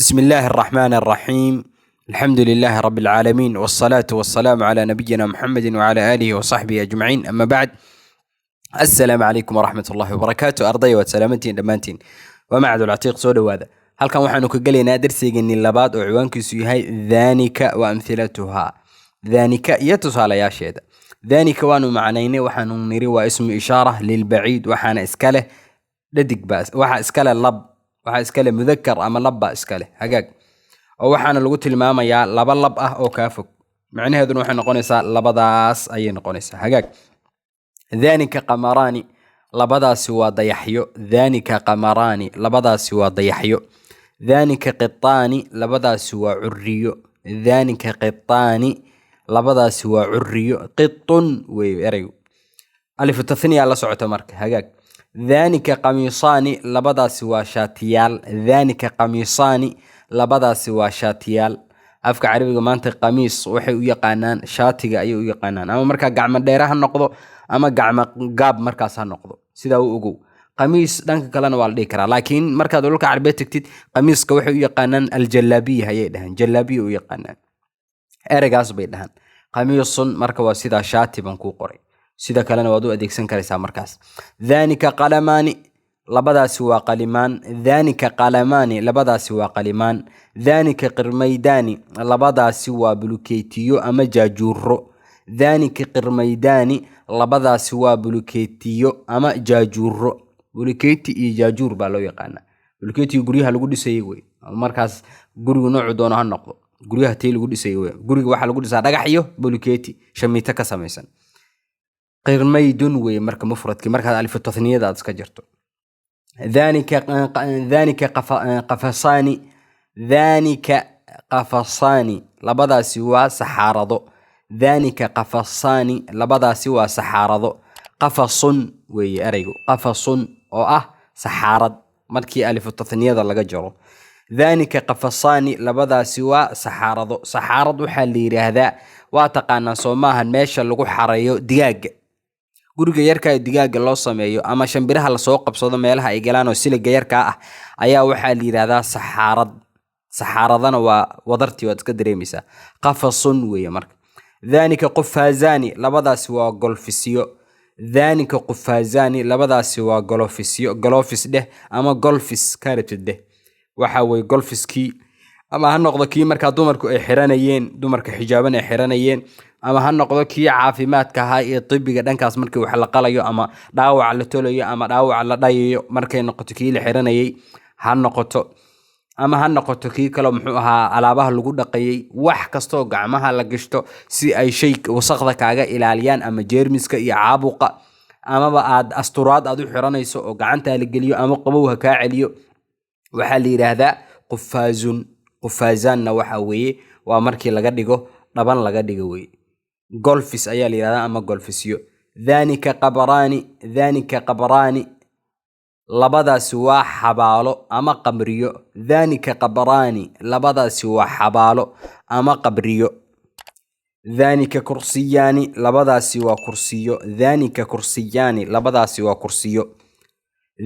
بسم الله الرحمن الرحيم، الحمد لله رب العالمين، والصلاة والسلام على نبينا محمد وعلى آله وصحبه أجمعين، أما بعد، السلام عليكم ورحمة الله وبركاته. Arday, waad salaamantiin dhammaantiin. Waa Macadul Catiiq, soo dhowaada. Halkan waxaanu ka gelaynaa darsigeenii labaad oo ciwaankiisu yahay "Dhaanika wa amhilatuhaa", dhaanika iyo tusaalayaasheeda. Dhaanika waanu macnaynay, waxaanu niri waa ismu ishaara lilbaciid, waxaana iska leh dhadig baa, waxaa iskale lab, waxaa iskale mudakar ama lab baa iskale. Hagaag, oo waxaana lagu tilmaamayaa laba lab ah oo kaa fog, macnaheeduna waxay noqonaysaa labadaas ayay noqonaysaa. Hagaag, dhaanika qamaraani, labadaasi waa dayaxyo. Dhaanika qamaraani, labadaasi waa dayaxyo. Dhaanika qitaani, labadaasi waa curiyo. Dhaanika qitaani, labadaasi waa curiyo. Qitun wey ereygu, alifu tathniya la socota marka. Hagaag, dhaanika qamiisaani, labadaasi waa shaatiyaal. Dhaanika qamiisaani, labadaasi waa shaatiyaal. Afka Carabiga maanta qamiis waxay u yaqaanaan shaatiga ayay u yaqaanaan, ama markaa gacmo dheere ha noqdo ama gacmo gaab markaas ha noqdo, sidaa u ogow. Qamiis dhanka kalena waa la dhihi karaa, laakiin markaad dhulka Carabeed tagtid, qamiiska waxay u yaqaanaan aljallaabiya ayay dhahaan, jallaabiya u yaqaanaan, ereygaas bay dhahaan qamiisun. Marka waa sidaa, shaati baan kuu qoray, sida kalena waad u adeegsan karaysaa markaas. Dhaanika qalamaani, labadaasi waa qalimaan. Dhaanika qalamaani, labadaasi waa qalimaan. Dhaanika qirmaydaani, labadaasi waa bulukeetiyo ama jaajuuro. Dhaanika qirmaydaani, labadaasi waa bulukeetiyo ama jaajuuro. Bulukeeti iyo jaajuur baa loo yaqaanaa. Bulukeetiga guryaha lagu dhisayay wey, markaas gurigu noocu doono ha noqdo, guryaha tii lagu dhisayay wey. Guriga waxaa lagu dhisaa dhagax iyo bulukeeti shamiito ka samaysan. Qirmaydun wey marka mufradkii markaad alifu tathniyada aad iska jirto. Dhanika qafasaani, dhanika qafasaani, labadaasi waa saxaarado. Dhanika qafasaani, labadaasi waa saxaarado. Qafasun weeye ereygu, qafasun oo ah saxaarad markii alifu tathniyada laga jaro. Dhanika qafasaani, labadaasi waa saxaarado. Saxaarad waxaa la yidhaahdaa, waa taqaanaa soo maahan, meesha lagu xareeyo digaaga, guriga yarka ee digaaga loo sameeyo ama shambiraha lasoo qabsado meelaha ay galaan oo siliga yarkaa ah ayaa waxaa la yidhaahdaa saxaarad. Saxaaradana waa wadartii, waad iska dareemaysaa. Qafasun weeye marka. Dhanika qufaazaani, labadaasi waa golfisyo. Dhanika qufaazaani, labadaasi waa golofisyo. Golofis dheh ama golfis ka rabtid dheh, waxa weye golfiskii ama ha noqdo kii markaa dumarku ay xiranayeen, dumarka xijaaban ay xiranayeen, ama ha noqdo kii caafimaadka ahaa iyo tibiga dhankaas markii wax la qalayo ama dhaawac la tolayo ama dhaawac la dhayayo markay noqoto kii la xiranayay ha noqoto, ama ha noqoto kii kaleo muxuu ahaa alaabaha lagu dhaqayay. Wax kastoo gacmaha la gashto si ay shay wasaqda kaaga ilaaliyaan ama jeermiska iyo caabuqa, amaba aad asturaad aad u xiranayso oo gacantaa la geliyo ama qabow ha kaa celiyo, waxaa la yidhaahdaa qufaazun. Qufaazaanna waxa weeye waa markii laga dhigo dhaban laga dhigo weye, golfis ayaa la yidhahdaa ama golfisyo. Dhanika qabraani, dhanika qabraani, labadaasi waa xabaalo ama qabriyo. Dhanika qabraani, labadaasi waa xabaalo ama qabriyo. Dhanika kursiyaani, labadaasi waa kursiyo. Dhanika kursiyaani, labadaasi waa kursiyo.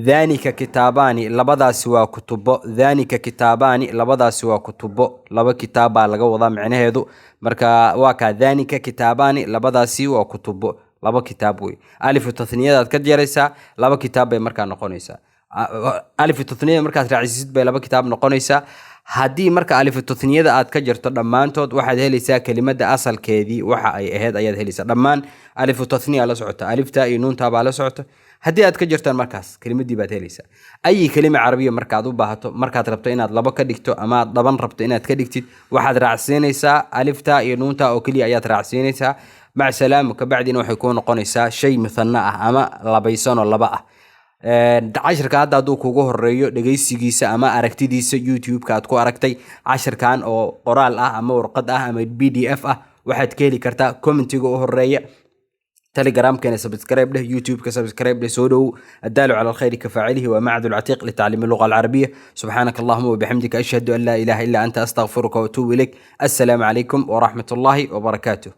Dhanika kitaabaani, labadaasi waa kutubo. Dhanika kitaabaani, labadaasi waa kutubo. Laba kitaab baa laga wadaa micnaheedu marka waa kaa. Dhanika kitaabaani, labadaasi waa kutubo, laba kitaab wey. Alifu tathniyadaad ka jaraysaa, laba kitaab bay markaa noqonaysaa. Alifu tathniyada markaad raacisisid bay laba kitaab noqonaysaa. Haddii marka alifu tathniyada aad ka jarto dhammaantood, waxaad helaysaa kelimada asalkeedii waxa ay ahayd ayaad helaysaa. Dhammaan alifu tathniya la socota, alifta iyo nuunta baa la socota. Haddii aad ka jartaan markaas kelimadii baad helaysaa. Ayi kelima carabiya markaad u baahato, markaad rabto inaad labo ka dhigto ama aad dhaban rabto inaad ka dhigtid, waxaad raacsiinaysaa alifta iyo nuunta oo keliya ayaad raacsiinaysaa. Mac salaamu, kabacdina waxay kuu noqonaysaa shay muthana ah ama labaysanoo laba ah. Cashirka hadda hadduu kugu horeeyo dhegeysigiisa ama aragtidiisa YouTube-ka aad ku aragtay, cashirkan oo qoraal ah ama warqad ah ama PDF ah waxaad ka heli kartaa commentiga u horeeya. Telegramkana subscribe dheh, YouTube-ka subscribe dheh. Soo dhowow. الدال على الخير كفاعله، ومعهد العتيق لتعليم اللغة العربية. سبحانك اللهم وبحمدك، أشهد أن لا إله إلا أنت، أستغفرك وأتوب إليك. السلام عليكم ورحمة الله وبركاته.